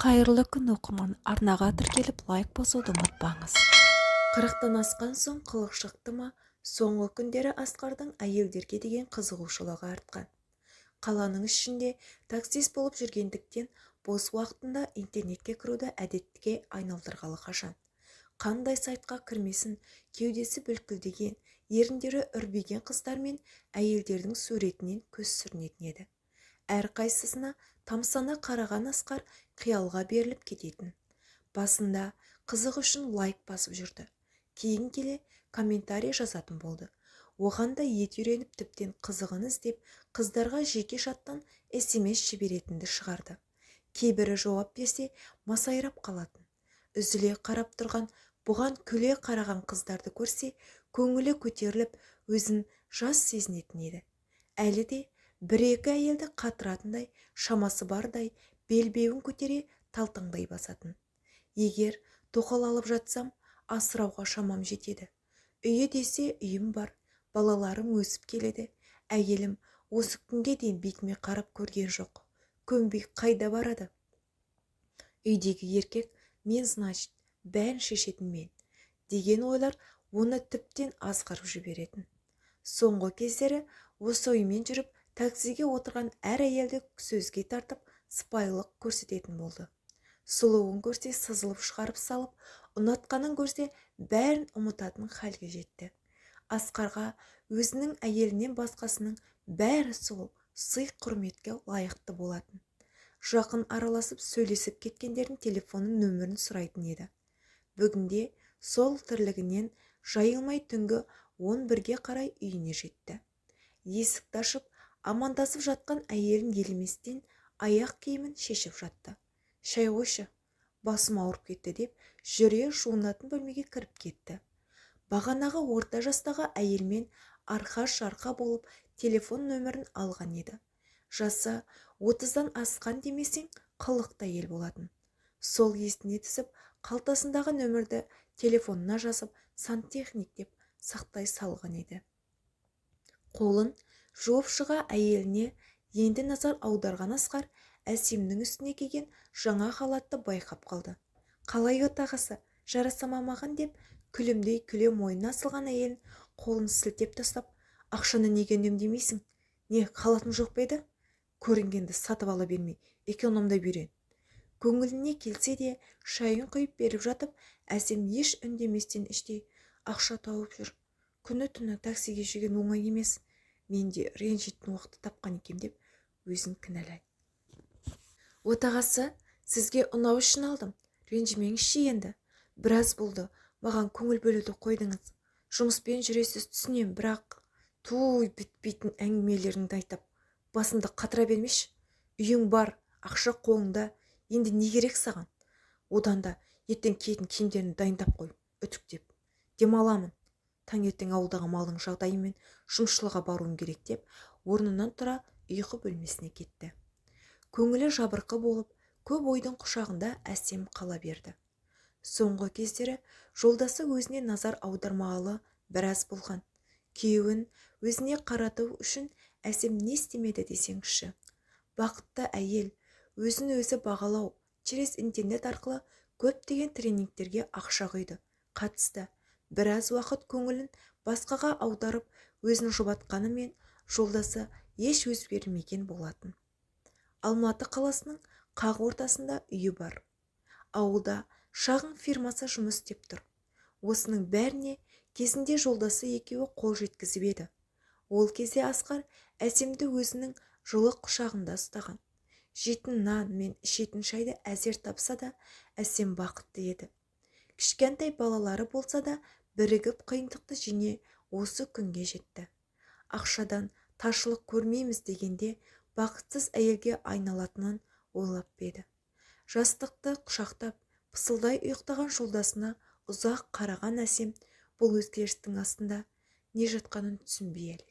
Қайырлы күн, оқырман! Арнаға тіркеліп, лайк басуды ұмытпаңыз. 40-тан асқан соң қылық шықты ма, соңғы күндері Асқардың әйелдерге деген қызығушылығы артқан. Қаланың ішінде таксист болып жүргендіктен, бос уақытында интернетке кіруді әдетке айналдырғалы қашан. Қандай сайтқа кірмесін, кеудесі бүлкілдеген, еріндері үрбиген қыздар мен әйелдердің суретінен көз сүрінетін еді. Әрқайсысына тамсана қараған Асқар қиялға беріліп кететін. Басында қызық үшін лайк басып жүрді. Кейін келе комментарий жазатын болды. Оған да еті үйреніп, тіптен қызығын іздеп, қыздарға жеке чаттан СМС жіберетінді шығарды. Кейбірі жауап берсе, масайрап қалатын. Үзіле қарап тұрған, бұған күле қараған қыздарды көрсе, көңілі көтеріліп, өзін жас сезінетін еді. Әлі де бір-екі әйелді қатыратындай шамасы бардай белбеуін көтере талтаңдай басатын. Егер тоқал алып жатсам, асырауға шамам жетеді. Үйі десе, үйім бар, балаларым өсіп келеді. Әйелім осы күнге дейін бетіме қарап көрген жоқ. Көнбей қайда барады? Үйдегі еркек мен, значит, бәрін шешетін мен деген ойлар оны тіптен азғырып жіберетін. Соңғы кездері осы оймен жүріп, таксиге отырған әр әйелді сөзге тартып, сыпайылық көрсететін болды. Сұлуын көрсе, сызылып шығарып салып, ұнатқанын көрсе, бәрін ұмытатын халге жетті. Асқарға өзінің әйелінен басқасының бәрі сұлу, сый құрметке лайықты болатын. Жақын араласып, сөйлесіп кеткендердің телефонның нөмірін сұрайтын еді. Бүгінде сол тірлігінен жайылмай, түнгі 11-ге қарай үйіне жетті. Есікті ашып, амандасып жатқан әйелін елеместен аяқ киімін шешіп жатты. «Шай қойшы, басым ауырып кетті», – деп жүре жуынатын бөлмеге кіріп кетті. Бағанағы орта жастағы әйелмен арқа-шарқа болып, телефон нөмірін алған еді. Жасы 30-дан асқан демесең, қылықты әйел болатын. Сол есіне түсіп, қалтасындағы нөмірді телефонына жазып, «сантехник» деп сақтай салған еді. Қолын жуып шыға әйеліне енді назар аударған Асқар Әсемнің үстіне киген жаңа халатты байқап қалды. «Қалай, отағасы, жараса ма маған?» – деп күлімдей күле мойнына асылған әйелін қолын сілтеп тастап, «Ақшаны неге үнемдемейсің? Не, халатың жоқ па еді? Көрінгенді сатып ала бермей, экономдай үйрен». Көңіліне келсе де, шайын құйып беріп жатып, Әсем еш үндеместен іштей «Ақша тауып жүр, күні-түні таксиге жүрген оңай емес, мен де ренжитін уақытты тапқан екем» деп өзін кінәлайды. «Отағасы, сізге ұнау үшін алдым, ренжімеңізші енді. Біраз болды, маған көңіл бөлуді қойдыңыз. Жұмыспен жүресіз, түсінем, бірақ туй, бітпейтін әңгімелеріңді айтып, басымды қатыра бермеші. Үйің бар, ақша қолыңда, енді не керек саған? Одан да ертең киетін киімдеріңді дайындап қой, үтіктеп. Демаламын. Таңертең ауылдағы малдың жағдайымен жұмысшыларға баруым керек», – деп орнынан тұра ұйқы бөлмесіне кетті. Көңілі жабырқы болып, көп ойдың құшағында Әсем қала берді. Соңғы кездері жолдасы өзіне назар аудармағалы біраз болған. Күйеуін өзіне қарату үшін Әсем не істемеді десеңізші? Бақытты әйел, өзін өзі бағалау через интернет арқылы көптеген тренингтерге ақша құйды, қатысты. Біраз уақыт көңілін басқаға аударып, өзін жұбатқанымен, жолдасы еш өзгермеген болатын. Алматы қаласының қақ ортасында үйі бар. Ауылда шағын фирмасы жұмыс істеп тұр. Осының бәріне кезінде жолдасы екеуі қол жеткізіп еді. Ол кезде Асқар Әсемді өзінің жылы құшағында ұстаған. Жейтін нан мен ішетін шайды әзер тапса да, Әсем бақытты еді. Кішкентай балалары болса да, бірігіп қиындықты жеңе осы күнге жетті. Ақшадан таршылық көрмейміз дегенде, бақытсыз әйелге айналатынын ойлап па еді? Жастықты құшақтап, пысылдай ұйықтаған жолдасына ұзақ қараған Әсем бұл өзгерістің астында не жатқанын түсінбей әлек.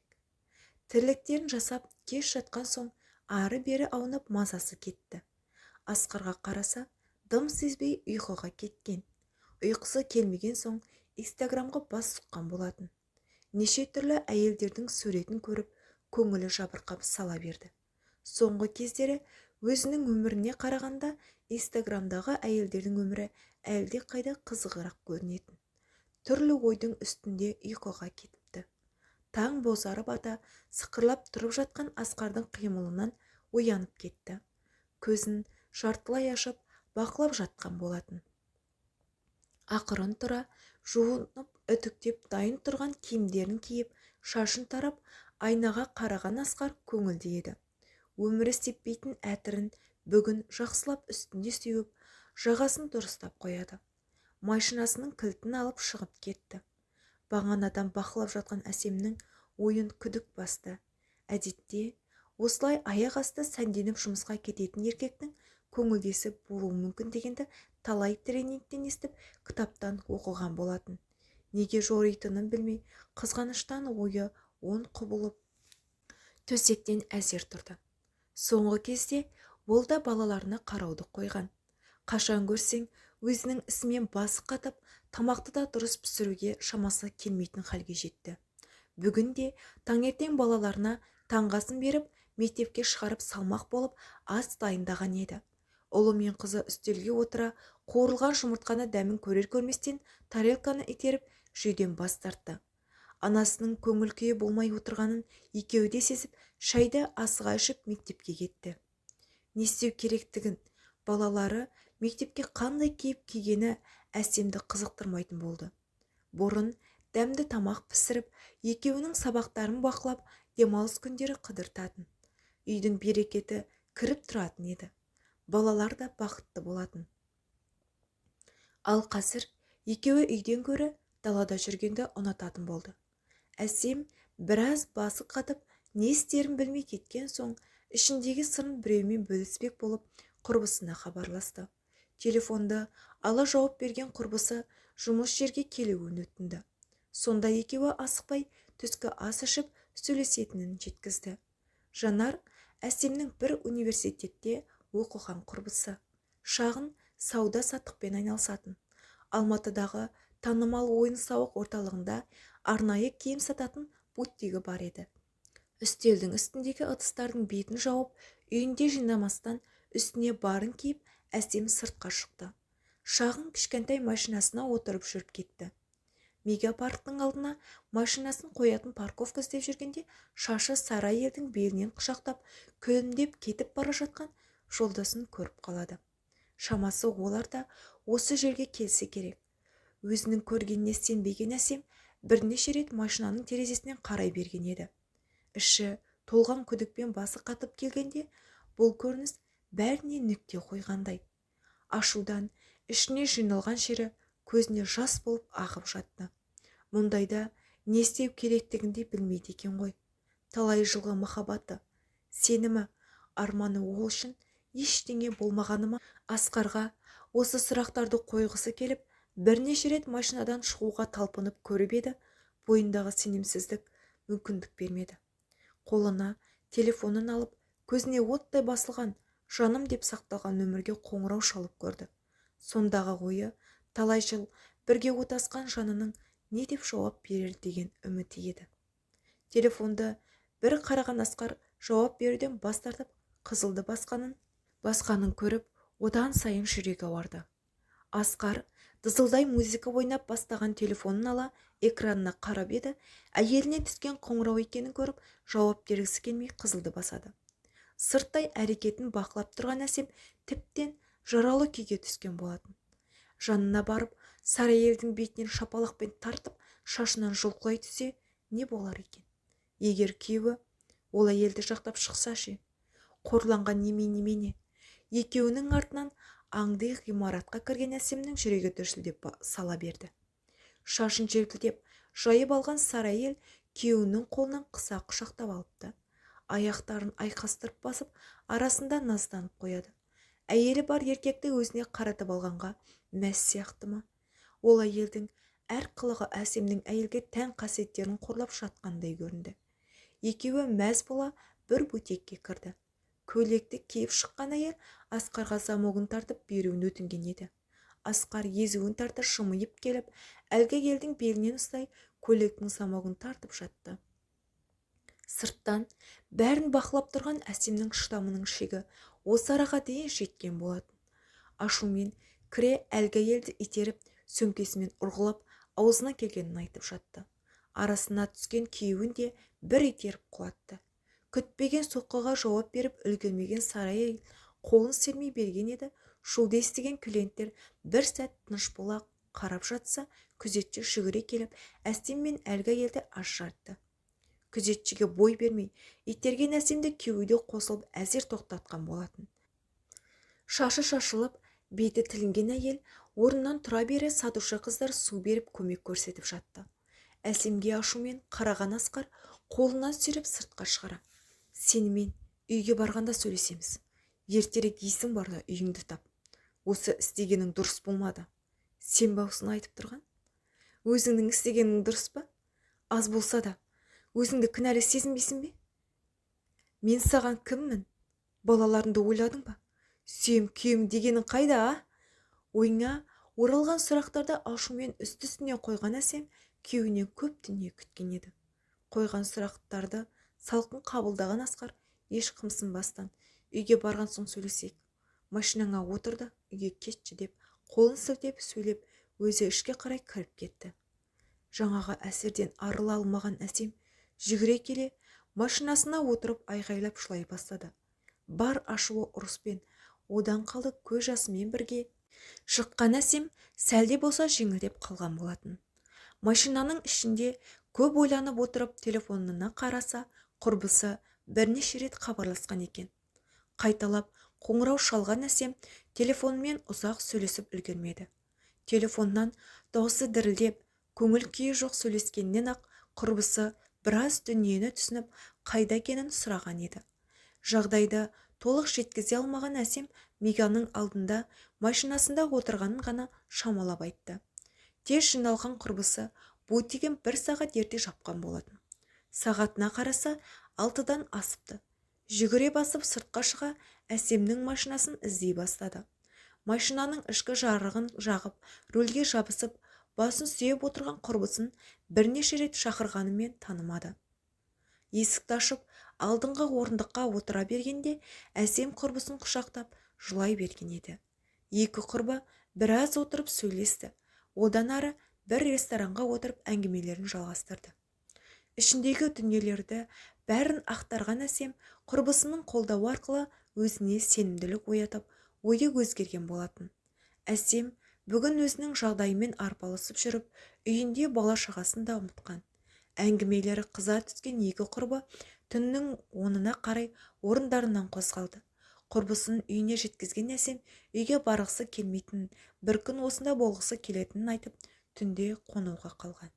Тірліктерін жасап, кеш жатқан соң ары-бері аунап, мазасы кетті. Асқарға қараса, дым сезбей ұйқыға кеткен. Ұйқысы келмеген соң Инстаграмға бас сұққан болатын. Неше түрлі әйелдердің суретін көріп, көңілі жабырқап сала берді. Соңғы кездері Өзінің өміріне қарағанда Инстаграмдағы әйелдердің өмірі әлде қайда қызығырақ көрінетін. Түрлі ойдың үстінде ұйқыға кетіпті. Таң бозарып ата сықырлап тұрып жатқан Асқардың қимылынан оянып кетті. Көзін жартылай ашып, бақылап жатқан болатын. Ақырын тұра, жуынып, үтіктеп дайын тұрған киімдерін киіп, шашын тарап, айнаға қараған Асқар көңілді еді. Өмірі сеппейтін әтірін бүгін жақсылап үстіне сеуіп, жағасын дұрыстап қояды. Машинасының кілтін алып шығып кетті. Бағанадан бақылап жатқан Әсемнің ойын күдік басты. Әдетте осылай аяқ асты сәнденіп жұмысқа кететін еркектің көңілдесі болуы мүмкін дегенді талай тренингтен естіп, кітаптан оқыған болатын. Неге жоритынын білмей, қызғаныштан ойы он құбылып, төсектен әзер тұрды. Соңғы кезде ол да балаларына қарауды қойған. Қашан көрсең, өзінің ісімен басы қатып, тамақты да дұрыс пісіруге шамасы келмейтін халге жетті. Бүгін де таңертең балаларына таңғы асын беріп, мектепке шығарып салмақ болып ас дайындаған еді. Ұлы мен қызы үстелге отыра, қуырылған жұмыртқаны дәмін көрер көрместен тарелканы итеріп, жеуден бас тартты. Анасының көңіл күйі болмай отырғанын екеуі де сезіп, шайды асыға ішіп мектепке кетті. Не істеу керектігін, балалары мектепке қандай киіп кигені Әсемді қызықтырмайтын болды. Бұрын дәмді тамақ пісіріп, екеуінің сабақтарын бақылап, демалыс күндері қыдыртатын. Үйдің берекеті кіріп тұратын еді. Балалар да бақытты болатын. Ал қазір екеуі үйден гөрі далада жүргенді ұнататын болды. Әсем біраз басы қатып, не істерін білмей кеткен соң, ішіндегі сырын біреумен бөліспек болып құрбысына хабарласты. Телефонды ала жауап берген құрбысы жұмыс жерге келуін өтінді. Сонда екеуі асықпай түскі ас ішіп сөйлесетінін жеткізді. Жанар Әсемнің бір университетте оқыған құрбысы. Шағын сауда-саттықпен айналысатын. Алматыдағы танымал ойын-сауық орталығында арнайы киім сататын бутигі бар еді. Үстелдің үстіндегі ыдыстардың бетін жауып, үйінде жинамастан үстіне барын киіп, Әсем сыртқа шықты. Шағын кішкентай машинасына отырып жүріп кетті. Мегапарктың алдына машинасын қоятын парковка іздеп жүргенде шашы сары әйелдің белінен құшақтап, күлімдеп кетіп бара жатқан жолдасын көріп қалады. Шамасы олар да осы жерге келсе керек. Өзінің көргеніне сенбеген Әсем бірнеше рет машинаның терезесінен қарай берген еді. Іші толған күдікпен басы қатып келгенде бұл көрініс бәріне нүкте қойғандай. Ашудан ішіне жиналған шері көзіне жас болып ағып жатты. Мұндайда не істеу керектігін де білмейді екен ғой. Талай жылғы махаббаты, сенімі, арманы ол үшін ештеңе болмағаны ма? Асқарға осы сұрақтарды қойғысы келіп, бірнеше рет машинадан шығуға талпынып көріп еді, бойындағы сенімсіздік мүмкіндік бермеді. Қолына телефонын алып, көзіне оттай басылған жаным деп сақталған нөмірге қоңырау шалып көрді. Сондағы ойы талай жыл бірге отасқан жанының не деп жауап берер деген үміті еді. Телефонды бір қараған Асқар жауап беруден бас тартып, қызылды басқанын көріп, одан сайын жүрегі ауырды. Асқар дызылдай музыка ойнап бастаған телефонын ала экранына қарап еді, әйеліне түскен қоңырау екенін көріп, жауап бергісі келмей қызылды басады. Сырттай әрекетін бақылап тұрған Әсем тіптен жаралы күйге түскен болатын. Жанына барып, сары әйелдің бетінен шапалақпен тартып, шашынан жұлқылай түссе, не болар екен? Егер күйеуі ол әйелді жақтап шықса ше? Қорланған немене? Екеуінің артынан аңдай ғимаратқа кірген Әсемнің жүрегі дүрсілдеп сала берді. Шашын желпілдеп, жайып алған сары әйел күйеуінің қолынан қыса құшақтап алыпты. Аяқтарын айқастырып басып, арасында назданып қояды. Әйелі бар еркекті өзіне қаратып алғанға мәз сияқты ма? Ол әйелдің әр қылығы Әсемнің әйелге тән қасиеттерін қорлап жатқандай көрінді. Екеуі мәз бола бір бутикке кірді. Көйлекті киіп шыққан әйел Асқарға замогын тартып беруін өтінген еді. Асқар езуін тарта жымиып келіп, әлгі әйелдің белінен ұстай көйлектің замогын тартып жатты. Сырттан бәрін бақылап тұрған Әсемнің шыдамының шегі осы араға дейін жеткен болатын. Ашумен кіре әлгі әйелді итеріп, сөмкесімен ұрғылап, аузына келгенін айтып жатты. Арасына түскен күйеуін де бір итеріп құлатты. Күтпеген соққыға жауап беріп үлгермеген сары әйел қолын сермей берген еді, шуды естіген клиенттер бір сәт тыныш бола қарап жатса, күзетші жүгіре келіп, Әсем мен әлгі әйелді ажыратты. Күзетшіге бой бермей, итерген Әсемді күйеуі де қосылып әзер тоқтатқан болатын. Шашы шашылып, беті тілінген әйел орнынан тұра бере сатушы қыздар су беріп көмек көрсетіп жатты. Әсемге ашумен қараған Асқар қолынан сүйреп сыртқа шығара. Сенімен үйге барғанда сөйлесеміз. Ертерек есің барда үйіңді тап. Осы істегенің дұрыс болмады. Сен бе осыны айтып тұрған? Өзіңнің істегенің дұрыс па? Аз болса да, өзіңді кінәлі сезінбейсің бе? Мен саған кіммін? Балаларыңды ойладың ба? Сүйем, күйем дегенің қайда, а? Ойыңа оралған сұрақтарды ашумен үсті-үстіне қойған Әсем күйеуінен көп дүние күткен еді. Қойған сұрақтарды салқын қабылдаған Асқар еш қымсынбастан үйге барған соң сөйлесейік. Машинаңа отыр да үйге кетші деп қолын сілтеп сөйлеп өзі ішке қарай кіріп кетті. Жаңағы әсерден арыла алмаған Әсем жүгіре келе машинасына отырып айғайлап жылай бастады. Бар ашуы ұрыспен, одан қалды көз жасымен бірге шыққан Әсем сәлде болса жеңілдеп қалған болатын. Машинаның ішінде көп ойланып отырып телефонына қараса, құрбысы бірнеше рет хабарласқан екен. Қайталап қоңырау шалған Әсем телефонмен ұзақ сөйлесіп үлгермеді. Телефоннан даусы дірілдеп, көңіл күйі жоқ сөйлескеннен-ақ құрбысы біраз дүниені түсініп, қайда екенін сұраған еді. Жағдайды толық жеткізе алмаған Әсем Меганың алдында машинасында отырғанын ғана шамалап айтты. Тез жиналған құрбысы бутигін бір сағат ерте жапқан болатын. Сағатына қараса, 6-дан асыпты. Жүгіре басып сыртқа шыға Әсемнің машинасын іздей бастады. Машинаның ішкі жарығын жағып, рульге жабысып, басын сүйеп отырған құрбысын бірнеше рет шақырғанымен танымады. Есікті ашып, алдыңғы орындыққа отыра бергенде Әсем құрбысын құшақтап жылай берген еді. Екі құрбы біраз отырып сөйлесті. Одан ары бір ресторанға отырып әңгімелерін жалғастырды. Ішіндегі дүниелерді бәрін ақтарған Әсем құрбысының қолдауы арқылы өзіне сенімділік оятып, ойы өзгерген болатын. Әсем бүгін өзінің жағдайымен арпалысып жүріп, үйінде бала-шағасын да ұмытқан. Әңгімелері қыза түскен екі құрбы түннің 10-ына қарай орындарынан қозғалды. Құрбысын үйіне жеткізген Әсем үйге барғысы келмейтінін, бір күн осында болғысы келетінін айтып, түнде қонуға қалған.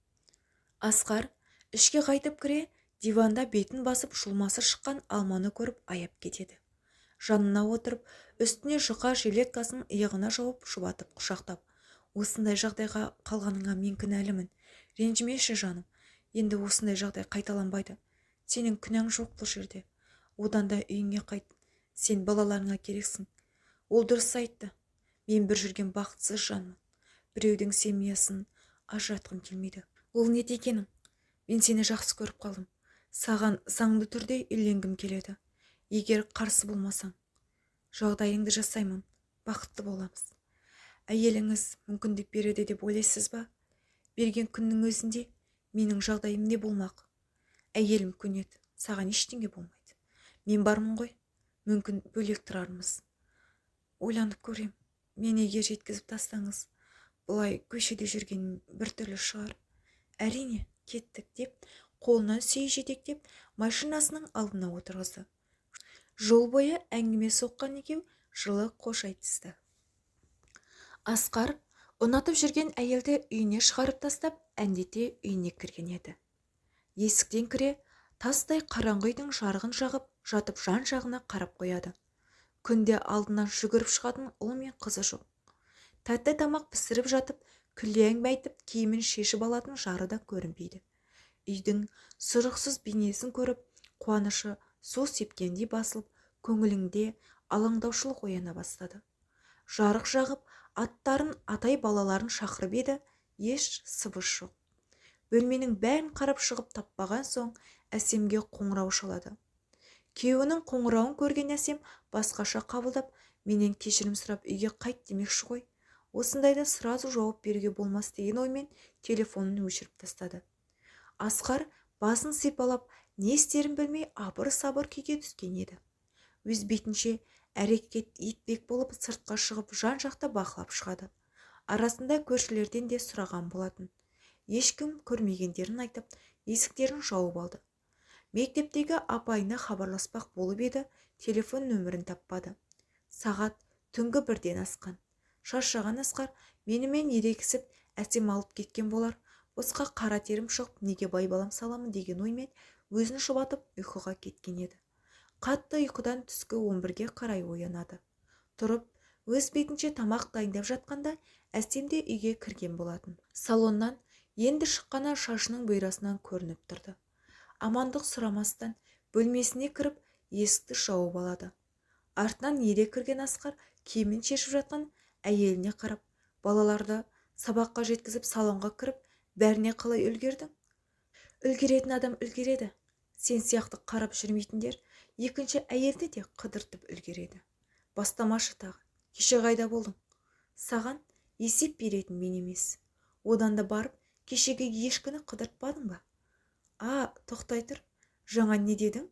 Асқар ішке қайтып кіре, диванда бетін басып жұлмасы шыққан алманы көріп аяп кетеді. Жанына отырып, үстіне жұқа жилеткасын иығына жауып, жұбатып құшақтап, осындай жағдайға қалғаныңа мен кінәлімін. Ренжімеші жаным, енді осындай жағдай қайталанбайды. Сенің күнәң жоқ бұл жерде. Одан да үйіңе қайт. Сен балаларыңа керексің. Ол дұрыс айтты. Мен бір жүрген бақытсыз жанмын. Біреудің семьясын ажыратқым келмейді. Ол не дегенің? Мен сені жақсы көріп қалдым. Саған заңды түрде үйленгім келеді. Егер қарсы болмасаң, жағдайыңды жасаймын, бақытты боламыз. Әйеліңіз мүмкіндік береді деп ойлайсыз ба? Берген күннің өзінде менің жағдайым не болмақ? Әйелім көнеді, саған ештеңе болмайды. Мен бармын ғой, мүмкін бөлек тұрармыз. Ойланып көрем, мені үйге жеткізіп тастаңыз. Бұлай көшеде жүрген біртүрлі шығар. Әрине, кеттік деп, қолынан сүйе жетектеп, машинасының алдына отырғызды. Жол бойы әңгіме соққан екеу жылы қош айтысты. Асқар ұнатып жүрген әйелді үйіне шығарып тастап, әндете үйіне кірген еді. Есіктен кіре тастай қараңғы үйдің жарығын жағып, жатып жан-жағына қарап қояды. Күнде алдынан жүгіріп шығатын ұл мен қызы жоқ. Тәтті тамақ пісіріп жатып, күле әңгіме айтып, киімін шешіп алатын жары да көрінбейді. Үйдің сұрықсыз бейнесін көріп, қуанышы су сепкендей басылып, көңілінде алаңдаушылық ояна бастады. Жарық жағып, аттарын атай балаларын шақырып еді, еш сыбыс жоқ. Бөлменің бәрін қарап шығып таппаған соң Әсемге қоңырау шалады. Күйеуінің қоңырауын көрген Әсем басқаша қабылдап, менен кешірім сұрап үйге қайт демекші ғой. Осындайда сразу жауап беруге болмас деген оймен телефонын өшіріп тастады. Асқар басын сипалап, не істерін білмей абыр-сабыр күйге түскен еді. Өз бетінше әрекет етпек болып сыртқа шығып жан-жақты бақылап шығады. Арасында көршілерден де сұраған болатын. Ешкім көрмегендерін айтып, есіктерін жауып алды. Мектептегі апайына хабарласпақ болып еді, телефон нөмірін таппады. Сағат түнгі 1-ден асқан. Шаршаған Асқар менімен ерегісіп Әсем алып кеткен болар, босқа қара терім шығып неге байбалам саламын деген оймен өзін жұбатып ұйқыға кеткен еді. Қатты ұйқыдан түскі 11-ге қарай оянады. Тұрып, өз бетінше тамақ дайындап жатқанда Әсем де үйге кірген болатын. Салоннан енді шыққаны шашының бұйрасынан көрініп тұрды. Амандық сұрамастан бөлмесіне кіріп, есікті жауып алады. Артынан ере кірген Асқар киімін шешіп жатқан әйеліне қарап, балаларды сабаққа жеткізіп салонға кіріп, бәріне қалай үлгердің? Үлгеретін адам үлгереді. Сен сияқты қарап жүрмейтіндер екінші әйелді де қыдыртып үлгереді. Бастамашы тағы, кеше қайда болдың? Саған есеп беретін мен емес. Одан да барып, кешегі ешкіні қыдыртпадың ба? А, тоқтай тұр, жаңа не дедің?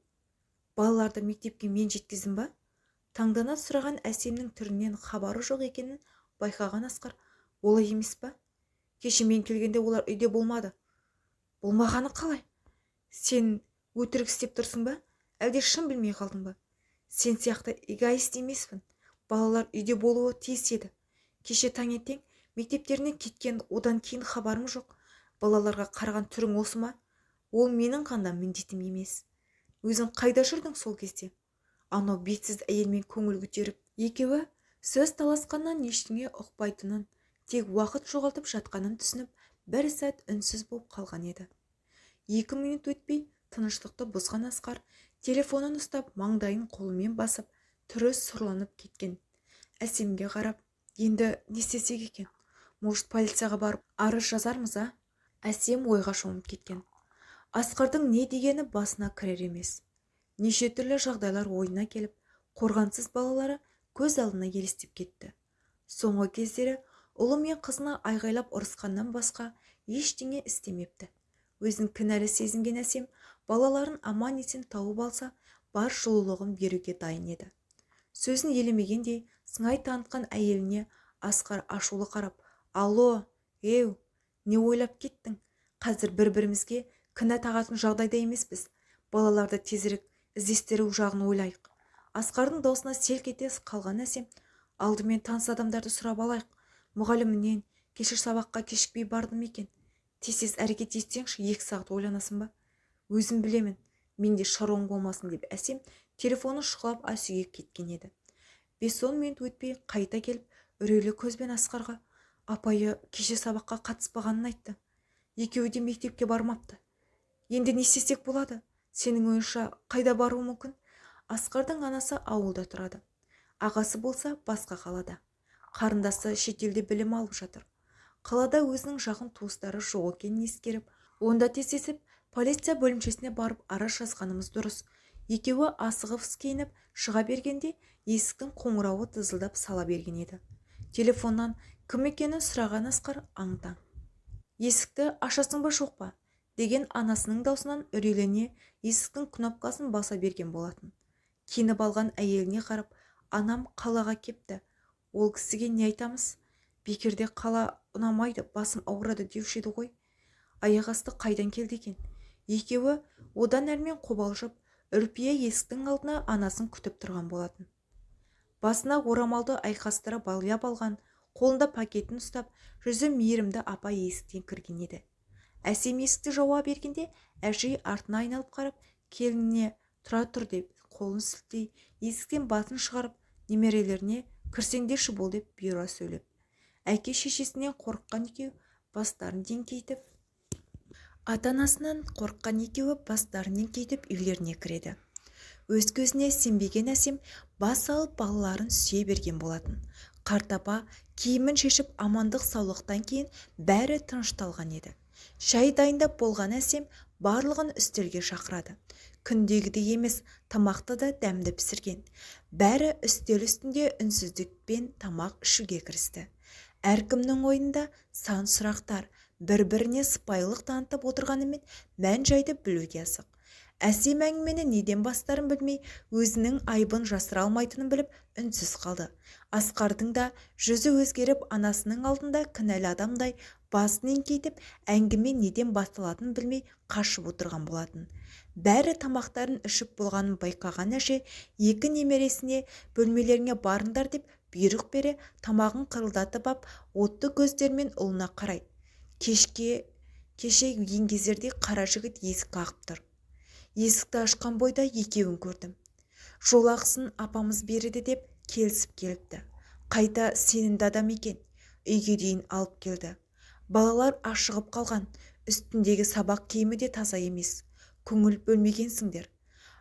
Балаларды мектепке мен жеткіздім ба? Таңдана сұраған Әсемнің түрінен хабары жоқ екенін байқаған Асқар, олай емес па? Кеше мен келгенде олар үйде болмады. Болмағаны қалай? Сен өтірік істеп тұрсың ба? Әлде шын білмей қалдың ба? Сен сияқты эгоист емеспін. Балалар үйде болуы тиіс еді. Кеше таңертең мектептеріне кеткен, одан кейін хабарым жоқ. Балаларға қараған түрің осы ма? Ол менің ғана міндетім емес. Өзің қайда жүрдің сол кезде? Анау бетсіз әйелмен көңіл көтеріп, екеуі сөз таласқаннан ештеңе ұқпайтынын, тек уақыт жоғалтып жатқанын түсініп, бір сәт үнсіз болып қалған еді. 2 минут өтпей тыныштықты бұзған Асқар телефонын ұстап, маңдайын қолымен басып, түрі сұрланып кеткен. Әсемге қарап, енді не істесек екен? Может, полицияға барып арыз жазармыз, а? Әсем ойға шомып кеткен. Асқардың не дегені басына кірер емес. Неше түрлі жағдайлар ойына келіп, қорғансыз балалары көз алдына елестеп кетті. Соңғы кездері ұлы мен қызына айғайлап ұрысқаннан басқа ештеңе істемепті. Өзін кінәлі сезінген Әсем балаларын аман-есен тауып алса, бар жылулығын беруге дайын еді. Сөзін елемегендей сыңай танытқан әйеліне Асқар ашулы қарап, «Алло, еу, не ойлап кеттің? Қазір бір-бірімізге кінә тағатын жағдайда емеспіз. Балаларды тезірек іздестіру жағын ойлайық». Асқардың даусына селк ете қалған Әсем, алдымен таныс адамдарды сұрап алайық. Мұғалімінен кеше сабаққа кешікпей бардым екен. Тез-тез әрекет етсеңші, 2 сағат ойланасың ба? Өзім білемін, менде шаруаң болмасын деп Әсем телефонын шұқылап ас үйге кеткен еді. 5-10 минут өтпей қайта келіп, үрейлі көзбен Асқарға апайы кеше сабаққа қатыспағанын айтты. Екеуі де мектепке бармапты. Енді не істесек болады? Сенің ойыңша қайда баруы мүмкін? Асқардың анасы ауылда тұрады. Ағасы болса басқа қалада. Қарындасы шетелде білім алып жатыр. Қалада өзінің жақын туыстары жоқ екенін ескеріп, онда тездесіп полиция бөлімшесіне барып арыз жазғанымыз дұрыс. Екеуі асығып киініп шыға бергенде есіктің қоңырауы дызылдап сала берген еді. Телефоннан кім екенін сұраған Асқар аң-таң. Есікті ашасың ба жоқ па? Деген анасының даусынан үрейлене есіктің кнопкасын баса берген болатын. Киініп алған әйеліне қарап, анам қалаға кепті. Ол кісіге не айтамыз? Бекерде қала ұнамайды, басым ауырады деуші еді ғой. Аяқ асты қайдан келді екен? Екеуі одан әрмен қобалжып, үрпие есіктің алдына анасын күтіп тұрған болатын. Басына орамалды айқастыра байлап алған, қолында пакетін ұстап, жүзі мейірімді апай есіктен кірген еді. Әсем есікті жауа бергенде әжей артына айналып қарап, келініне тұра тұр деп қолын сілтей, есіктен басын шығарып, немерелеріне кірсеңдерші бол деп бұйыра сөйлеп. Әке шешесінен қорыққан екеуі бастарын еңкейтіп, ата-анасынан қорыққан екеуі бастарын еңкейтіп үйлеріне кіреді. Өз көзіне сенбеген Әсем бас салып балаларын сүйе берген болатын. Қартапа киімін шешіп амандық саулықтан кейін бәрі тынышталған еді. Шай дайындап болған Әсем барлығын үстелге шақырады. Күндегідей емес, тамақты да дәмді пісірген. Бәрі үстел үстінде үнсіздікпен тамақ ішуге кірісті. Әркімнің ойында сан сұрақтар, бір-біріне сыпайылық танытып отырғанымен мән-жайды білуге асық. Әсем әңгімені неден бастарын білмей, өзінің айбын жасыра алмайтынын біліп, үнсіз қалды. Асқардың да жүзі өзгеріп, анасының алдында кінәлі адамдай басын еңкейтіп, әңгіме неден басталатынын білмей қашып отырған болатын. Бәрі тамақтарын ішіп болғанын байқаған әже екі немересіне бөлмелеріңе барыңдар деп бұйрық бере, тамағын қырылдатып ап, отты көздерімен ұлына қарай. Кеше еңгезердей қара жігіт есік қағып тұр. Есікті ашқан бойда екеуін көрдім. Жол ақысын апамыз береді деп келісіп келіпті. Қайта сенімді адам екен. Үйге дейін алып келді. Балалар ашығып қалған, үстіндегі сабақ киімі де таза емес. Көңіл бөлмегенсіңдер.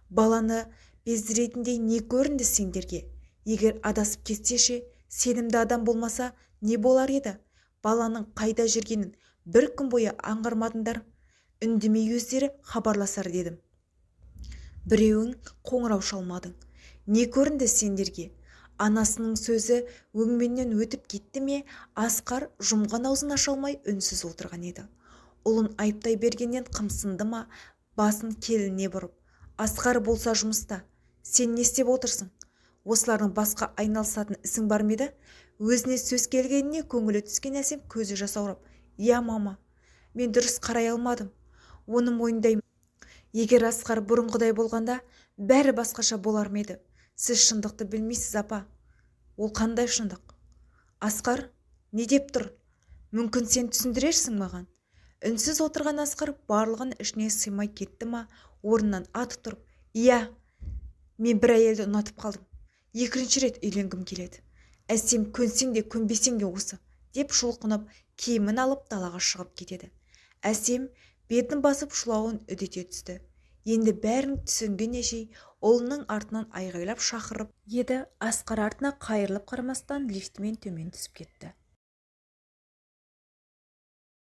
Баланы бездіретіндей не көрінді сендерге? Егер адасып кетсе ше, сенімді адам болмаса не болар еді? Баланың қайда жүргенін бір күн бойы аңғармадыңдар. Үндемей өздері хабарласар дедім. Біреуің қоңырау шалмадың. Не көрінді сендерге? Анасының сөзі өңменнен өтіп кетті ме, Асқар жұмған аузын аша алмай үнсіз отырған еді. Ұлын айыптай бергеннен қымсынды ма, басын келініне бұрып, Асқар болса жұмыста, сен не істеп отырсың? Осылардың басқа айналысатын ісің бар ма еді? Өзіне сөз келгеніне көңілі түскен Әсем көзі жасаурап, «Иә, мама, мен дұрыс қарай алмадым. Оны мойындаймын. Егер Асқар бұрынғыдай болғанда, бәрі басқаша болар ма еді? Сіз шындықты білмейсіз, апа». Ол қандай шындық? Асқар, не деп тұр? Мүмкін сен түсіндірерсің маған? Үнсіз отырған Асқар барлығын ішіне сыймай кетті ма, орнынан атып тұрып, «Иә, мен бір әйелді ұнатып қалдым. Екінші рет үйленгім келеді. Әсем, көнсең де көнбесең де осы», деп жұлқынып, киімін алып далаға шығып кетеді. Әсем бетін басып жылауын үдете түсті. Енді бәрін түсінген әжей ұлының артынан айғайлап шақырып еді, Асқар артына қайырылып қарамастан лифтімен төмен түсіп кетті.